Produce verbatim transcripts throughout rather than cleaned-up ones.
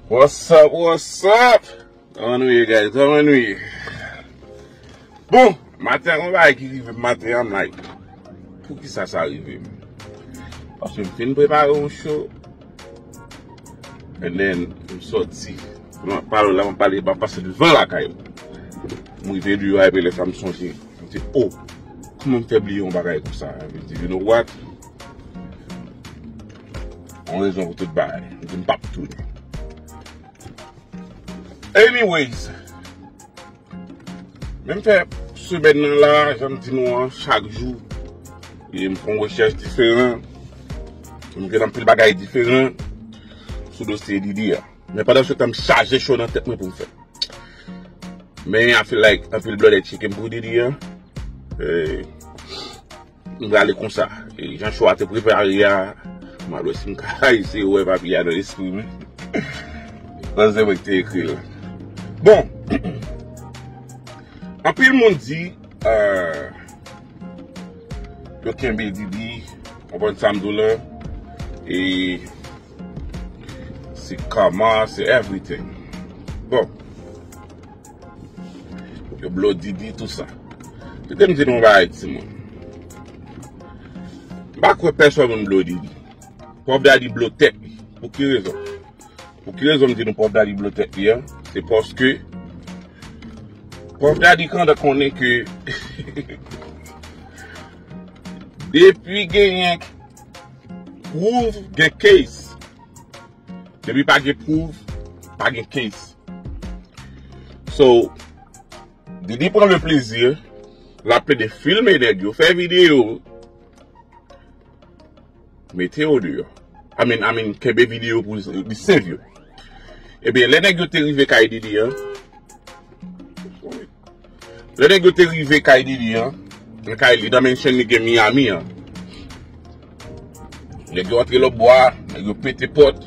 What's up, what's up? Kòman nou ye, guys? Kòman nou ye? Bon, maten an, yon bagay ki rive m maten an, I'm like, poukisa sa rive m? Paske m fin prepare yon show, and then m sòti. M ap pale la, m ap pale, m ap pase devan lakay m. M rive deyò a, epi lè sa m sonje. M di, oh, kòman m fè bliye yon bagay konsa? M di, you know what? Yon rezon pou tout bagay. M di, m p ap tounen. Anyways, men m fè semèn nan la, jan m di nou an, chak jou, e m fè yon rechèch diferan. M gen anpil bagay diferan sou dosye Didi a. Men pandan se tan, m chaje show nan tèt mwen pou m fè. Men I feel like anpil blòdè tcheke m pou Didi a. E, m prale konsa. E jan show a te prepare a, m al wè si m ka eseye wè papye a nan lespri m. Sa se mwen ki te ekri l. Bon, anpil moun di, euh, yo kenbe Didi, w konprann sa m di w la, e se karma, se everything. Bon, yo blow Didi, tou sa. Kite m di nou yon bagay, timoun. M pa kwè pèsòn moun blow Didi. Puff Daddy blow tèt li. Pou ki rezon? Pou ki rezon m di nou Puff Daddy blow tèt li an? Se paske Puff Daddy kontan konnen ke depi genyen proof, gen case. Depi pa gen proof, pa gen case. So, Didi pran le plezi, l ap plede filme nèg yo, fè videyo, mete yo deyò. I mean, I mean, kenbe videyo pou li save yo. Ebyen, lè nèg yo te rive kay Didi an, lè nèg yo te rive kay Didi an, nan kay li, nan mansion li gen Miami an, nèg yo antre lòtbò a, nèg yo pete pòt,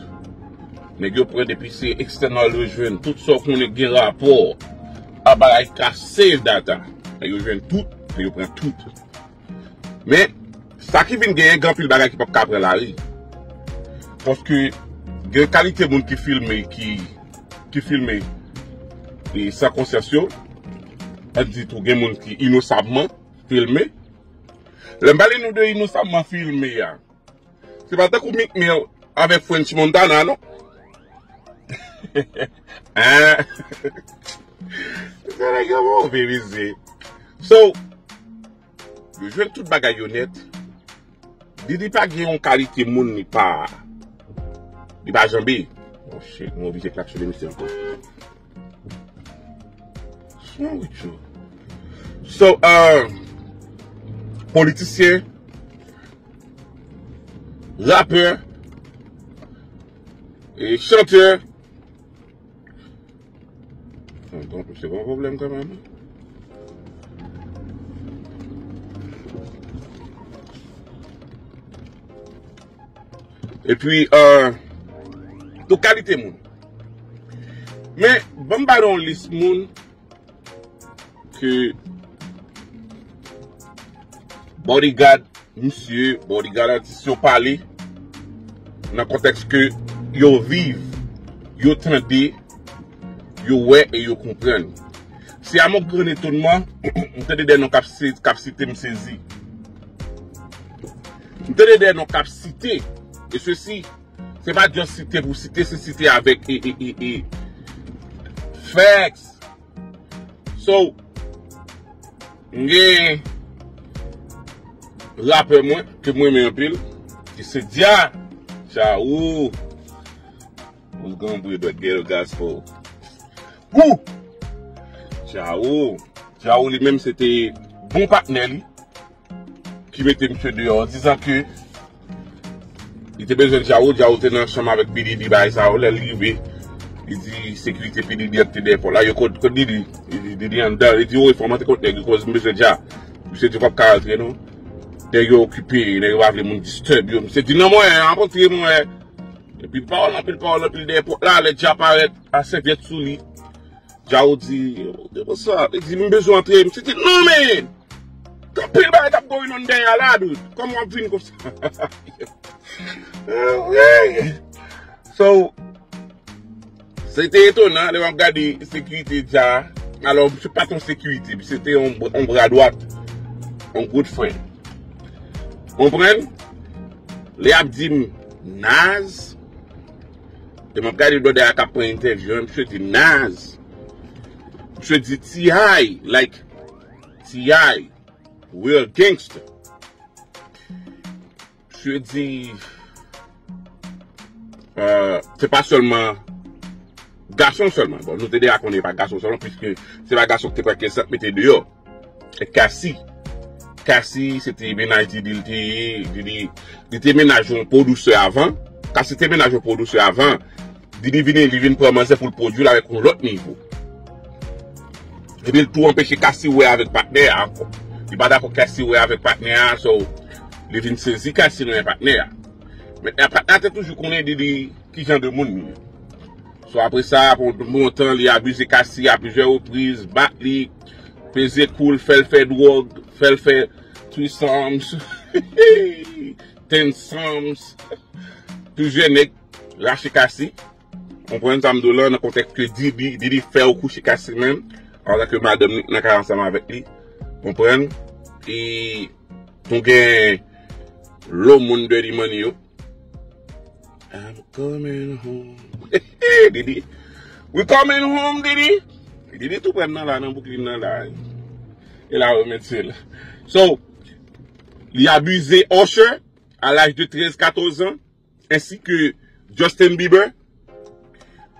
nèg yo pran depi se external yo jwenn, tout sa w konnen gen rapò a bagay ka save data. Nèg yo jwenn tout, nèg yo pran tout. Men, sa ki vin genyen, gen anpil bagay ki p ap ka pran lari. Paske gen kalite moun ki filme, ki, ki filme e san konsyans yo. Ann di tou, gen moun ki inosabman filme. Lè m pale nou de inosabman filme a, se pa tankou Meek Mill avèk French Montana, non. Hein? Se nèg yo move, mesye. So, yo jwenn tout bagay yo nèt. Didi pa gen yon kalite moun li pa, li pa janbe. Oh shit, mwen oblije klaksonnen misye ankò. What's wrong with you? So, euh, politisyen, rapè, e chantè. Bon, se pa yon pwoblèm kanmenm. Epi, euh, tout kalite moun. Men, ban m ba nou yon lis moun ke bodyguard misye, bodyguard atis yo pale nan kontèks ke yo viv, yo tande, yo wè e yo konprann. Se a mon gran etonman, m tande de non k ap se-, k ap site, m sezi. M tande de non k ap site, e sesi, se pa just site pou site, se site avèk e, e, e, e facts. So, m gen rapè mwen, ke m renmen anpil, ki se Dja, Dja Rou. What's going on, Brit Ghetto Gospel? Woo! Dja Rou. Dja Rou li menm se te bon patnè li ki mete misye deyò, an dizan ke li te bezwen Dja Rou, Dja Rou te nan chanm avèk P Diddy, bagay sa yo, lè l rive, li di sekirite P Diddy an te dèyè pòt la, yo, kot, kot Diddy? Li di, Diddy anndan, li di, wi, fò m antre kot nèg yo, koz m bezwen Dja. Misye di, w p ap ka rantre non. Nèg yo okipe, nèg yo pa vle moun disturb yo. Misye di, non, mwen, ap antre, mwen. Epi pawòl, anpil pawòl, anpil dèyè pòt la, lè Dja parèt, a sèvyèt sou li. Dja Rou di, de konsa, li di, m bezwen antre. Misye di, non, men! Gen anpil bagay k ap going on dèyè a la, dude. Kòman w ap vin konsa? Anmwey! So, se te etonan lè m ap gade sekirite Dja. Alò, misye pa t yon sekirite, misye te yon, yon bra dwat, yon good friend. Konprann? Lè y ap di m Naz, e m ap gade brother a k ap pran entèvyou an, misye di Naz. Misye di T I, like, T I, real gangster. Misye di, euh, se pa sèlman gason sèlman. Bon, nou te deja konnen pa gason sèlman, piske se pa gason ki te pran kenz sa k mete deyò. E Cassie. Cassie, se te mennaj Didi, li te ye, Didi, li te mennaj yon pwodisè avan. Cassie te mennaj yon pwodisè avan. Didi vini, li vin pran manzè pou l pwodui l avèk yon lòt nivo. Epi l tou anpeche Cassie wè avèk patnè a ankò. Li pa dakò Cassie wè avèk patnè a, so, li vin sezi Cassie nan men patnè a. Men patnè a te toujou konnen Didi ki jan de moun li ye. So, apre sa, pou, pou yon tan, li abize Cassie a plizyè repriz, bat li, peze kou l, fè l fè dwòg, fè l fè threesomes, ten somes, plizyè nèg rache Cassie. Konprann sa m di w lan, nan kontèks ke Didi, Didi fè yo kouche Cassie menm, antan ke madanm li nan kay ansanm avèk li. Konprann? E nou gen lo moun Dirty Money yo. I'm coming home. Didi. We coming home, Didi. Didi tou prè m nan la, nan Brooklyn nan la. E la remèt sèl. So, li abize Usher a laj de trèz, katòz an, ensi ke Justin Bieber.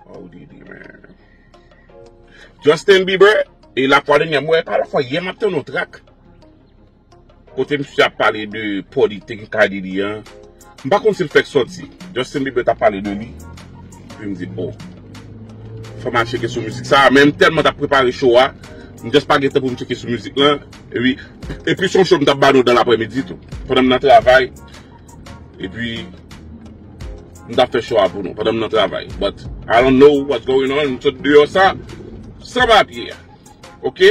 Oh, Didi, man. Justin Bieber, e la fwa dènyè, mwen, pa la fwa, yè m ap tann yon trak. Kote misye ap pale de pòdite ki ka Didi an. M pa konn si l fèk sòti. Justin Bieber t ap pale de li. Epi m di, oh. Fò m al tcheke sou mizik sa. Men m tèlman t ap prepare show a. M just pa gen tan pou m tcheke sou mizik lan. Epi, epi se yon show m t ap ba nou dan laprèmidi tou. Pandan m nan travay. Epi, m t ap fè show a pou nou. Pandan m nan travay. But, I don't know what's going on. M sot deyò sa. San papye. Ok?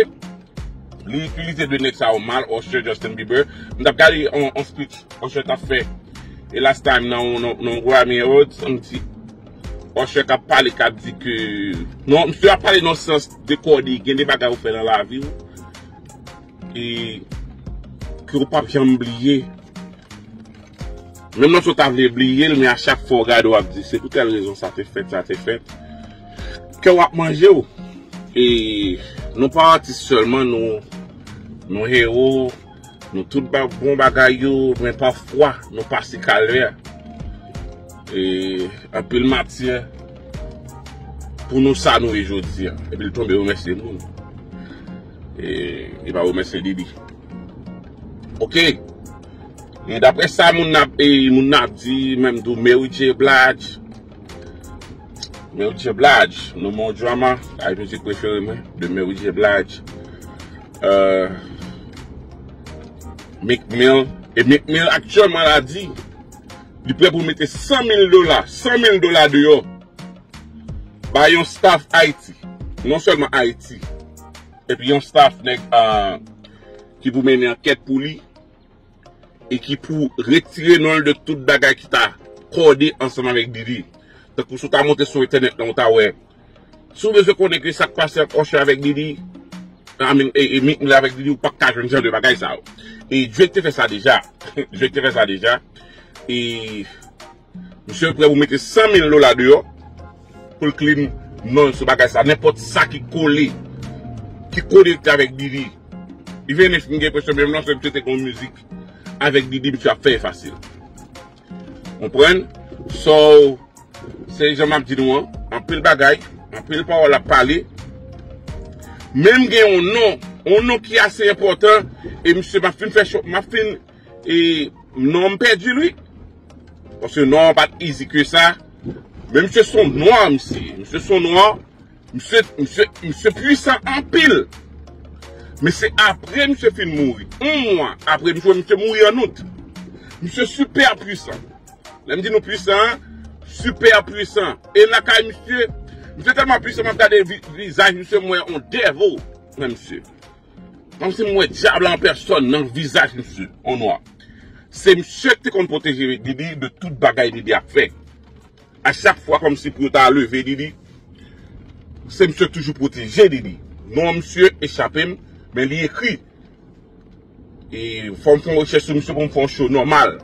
Li itilize de nèg sa yo mal, Usher, Justin Bieber. M t ap gade on, on speech Usher t ap fè. E last time nan, nan, nan Grammy Awards, m di Usher k ap pale, k ap di ke, non, misye ap pale nan sans de kòde, gen de bagay ou fè nan lavi w. E ke ou p ap janm bliye. Menm lè w ta vle bliye l, men a chak fwa w gade w ap di, se pou tèl rezon sa te fèt, sa te fèt. Kè w ap manje w. E nou pa atis sèlman, nou, nou hero, nou tout ba, bon bagay yo, men pafwa, nou pase kalè. E anpil matyè pou nou sa nou ye jodi a. Epi l tonbe remèsye moun. E li pa remèsye Didi. Ok. Men daprè sa moun nan ap, e, moun nan ap di, menm tou Mary J. Blige. Mary J. Blige, No More Drama, ay mizik prefere mwen, de Mary J. Blige. Euh, Meek Mill. E Meek Mill aktyèlman la di, li prè pou mete san mil dola, san mil dola deyò. Ba yon staff Ayiti. Non sèlman Ayiti. Epi yon staff nèg, euh, ki pou mennen ankèt pou li. E ki pou retire non l de tout bagay ki ta kòde ansanm avèk Didi. Tankou si w ta monte sou entènèt lan, ou ta wè. Si w bezwen konnen ki sa k pase ant Usher avèk Didi, I mean, e, e Meek Mill avèk Didi, ou p ap ka jwenn jan de bagay sa yo. E Drake te fè sa deja. Drake te fè sa deja. E misye prè pou mete san mil dola deyò pou l clean non l sou bagay sa. Nenpòt sa ki kole, ki konekte avèk Didi. Even if m gen enpresyon menm lòske misye te gen yon mizik avèk Didi, misye ap fè efase l. Konprann? So, se jan m ap di nou an, anpil bagay, anpil pawòl ap pale. Men m gen yon non, yon non ki ase enpòtan, e misye m ap fin fè cho, m ap fin, e non m pèdi l wi. Paske non an pa t easy ke sa. Men misye se yon nwa, misye. Misye se yon nwa. Misye, misye, misye pwisan anpil. Men se apre misye fin mouri. Yon mwa apre misye, misye mouri an out. Misye sipè pwisan. Lè m di nou pwisan, sipè pwisan. E lakay misye, misye tèlman pwisan, m ap gade vi-, vizaj misye, m wè yon devil nan misye. Kòmsi m wè dyab la an pèsòn nan vizaj misye, an nwa. Se misye ki te konn pwoteje Didi de tout bagay Didi ap fè. A chak fwa kòmsi pou yo ta leve Didi, se misye toujou pwoteje Didi. Non misye echape m, men li ekri. E fò m fè yon rechèch sou misye pou m fè yon show nòmal.